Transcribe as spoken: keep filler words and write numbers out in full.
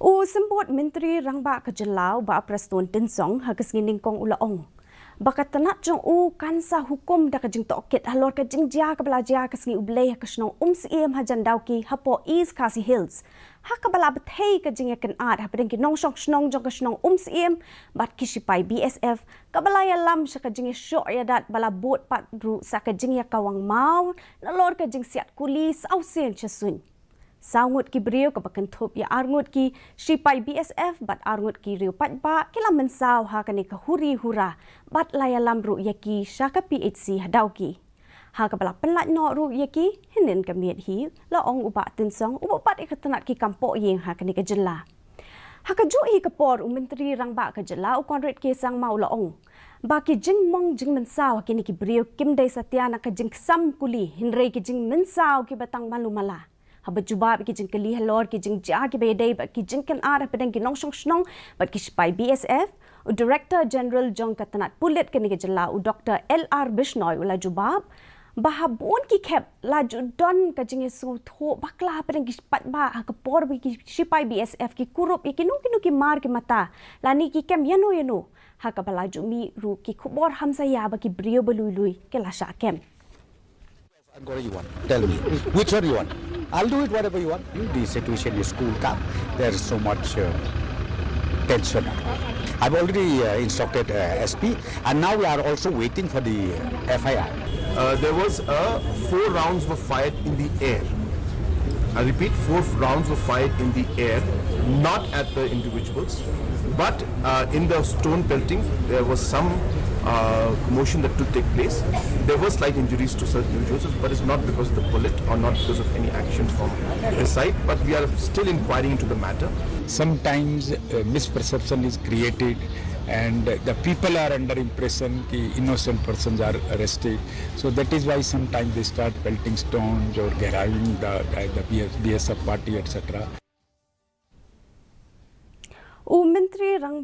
U Symbud Myntri Rangbah ka Jylla u Bah Prestone Tynsong ha ka sngi Nyngkong u la ong ba ka tnat jong u kan sa hukum da ka jingtohkit halor ka jingjia kaba la jia ka sngi U Blei ha ka shnong Umsyiem hajan Dawki hapoh East Khasi Hills, ha kaba la bthei ka jingïakynad hapdeng ki nongshong shnong jong ka shnong Umsyiem bad ki shipai B S F kaba la ïalam sha ka jingïashoh ïadat ba la bud pat ruh sa ka jingïakawang maw nalor ka jingsiat kuli saw sien sha suiñ. Saw ngut ki briew kaba kynthup ïa ar ngut ki shipai B S F bad ar ngut ki riew paidbah ki la mynsaw ha kane ka huri hura bad la ïalam ruh ïa ki sha ka P H C ha Dawki. Ha kaba la pynlait noh ruh ïa ki hynnin ka miet hi, la ong u Bah Tynsong uba pat ïa ka tnat ki kam pohïing ha kane ka jylla. Ha kajuh hi ka por u Myntri Rangbah ka Jylla u Conrad K Sangma u la ong ba ki jingmong jingmynsaw ha kine ki briew kim dei satia na ka jingksam kuli hynrei ki jingmynsaw kiba tang malu mala. Haba jubab ïa ki jingkylli halor ki jingjia kiba ïadei bad ki jingkynad hapdeng ki nongshong shnong bad ki shipai B S F, u Director General jong ka tnat pulit kane ka jylla u Doktor L R Bishnoi u la jubab ba ha bun ki khep la ju don ka jingïasngewthuh bakla hapdeng ki paidbah ha ka por ba ki shipai B S F ki kurup ïa kino kino ki mar ki mata lane ki kem ïano ïano, ha kaba la ju mih ruh ki khubor hamsaïa ba ki briew ba lui lui ki la shah kem. Angora you want? Tell me. Which one you want? I'll do it whatever you want. The situation is cool, calm. There is so much uh, tension. I've already uh, instructed uh, S P, and now we are also waiting for the uh, F I R. Uh, there was a four rounds were fired in the air. I repeat, four rounds were fired in the air, not at the individuals, but uh, in the stone pelting, there was some uh, commotion that took take place. There were slight injuries to certain individuals, but it's not because of the bullet or not because of any action from the side. But we are still inquiring into the matter. Sometimes uh, misperception is created and the people are under impression that innocent persons are arrested. So that is why sometimes they start pelting stones or gheraiing the, the B S F party, et cetera. U Myntri Rangbah